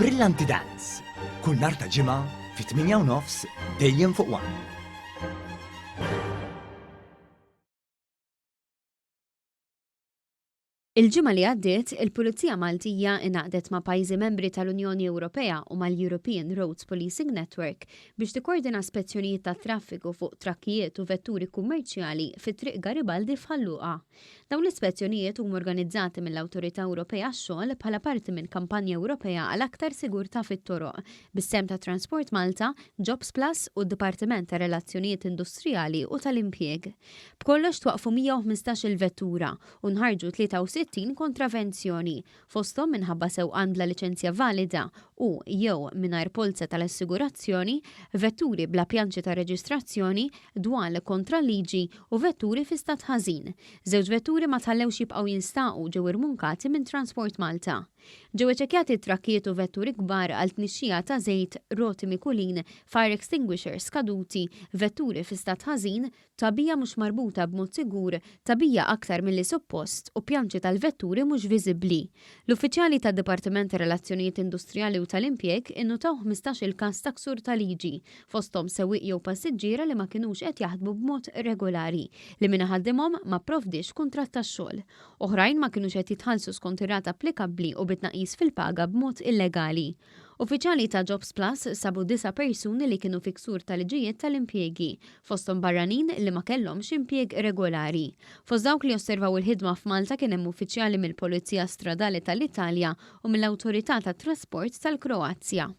Brillanti Dance, kull nhar ta' Ġimgħa fit-8 u nofs dejjem fuq One. Il-ġimgħa li għaddiet, il-Pulizija Maltija ingħaqdet ma' pajjiżi membri tal-Unjoni Ewropea u mal-European Roads Policing Network biex tikkordina spezzjonijiet tat-traffiku fuq trakkijiet u vetturi kummerċjali fi Triq Garibaldi f'Ħal Luqa. Dawn l-ispezzjonijiet huma organizzati mill-Awtorità Ewropea għax-Xogħol bħala parti minn kampanja Ewropea għal aktar sigurtà fit-toroq, bis-sehem ta' Transport Malta, Jobsplus u d-Dipartiment tar-Relazzjonijiet Industrijali u tal-Impjieg. B'kollox twaqqfu 115-il vettura u nħarġu 63 kontravenzjoni, fosthom minħabba sewqan bla liċenzja valida u, jew, mingħajr polza tal-assigurazzjoni, vetturi bla pjanċi ta' reġistrazzjoni, dwal kontra l-liġi u vetturi fi stat ħażin. Żewġ vetturi ma tħallewx jibqgħu jinstaqu ġew irmunkati minn Transport Malta. Ġew iċċekkjati trakkijiet u vetturi kbar għal tnixxija ta' żejt, roti mikulin, fire extinguishers skaduti, vetturi fi stat ħażin, tagħbija mhux marbuta b'mod sigur, tagħbija aktar milli suppost u pjanċi tal-vetturi mhux viżibbli. L-uffiċjali tad-Dipartiment tar-Relazzjonijiet Industrijali u tal-Impjieg innutaw ħmistax-il każ ta' ksur ta' liġi, fosthom sewwieq jew passiġġiera li ma kinux qed jaħdmu b'mod regolari, li min iħaddimhom ma pprovdiex kuntratt tax-xogħol. Oħrajn ma kinux qed jitħallsu skont ir-rata applikabbli u bi tnaqqis fil-paga b'mod illegali. Uffiċjali ta' Jobs Plus sabu disa' persuni li kienu fi ksur ta' liġijiet tal-impjiegi, fosthom barranin li ma kellhomx impjieg regolari. Fost dawk li osservaw il-ħidma f'Malta kien hemm uffiċjali mill-Pulizija Stradali tal-Italja u mill-Awtorità tat-Trasport tal-Kroazja.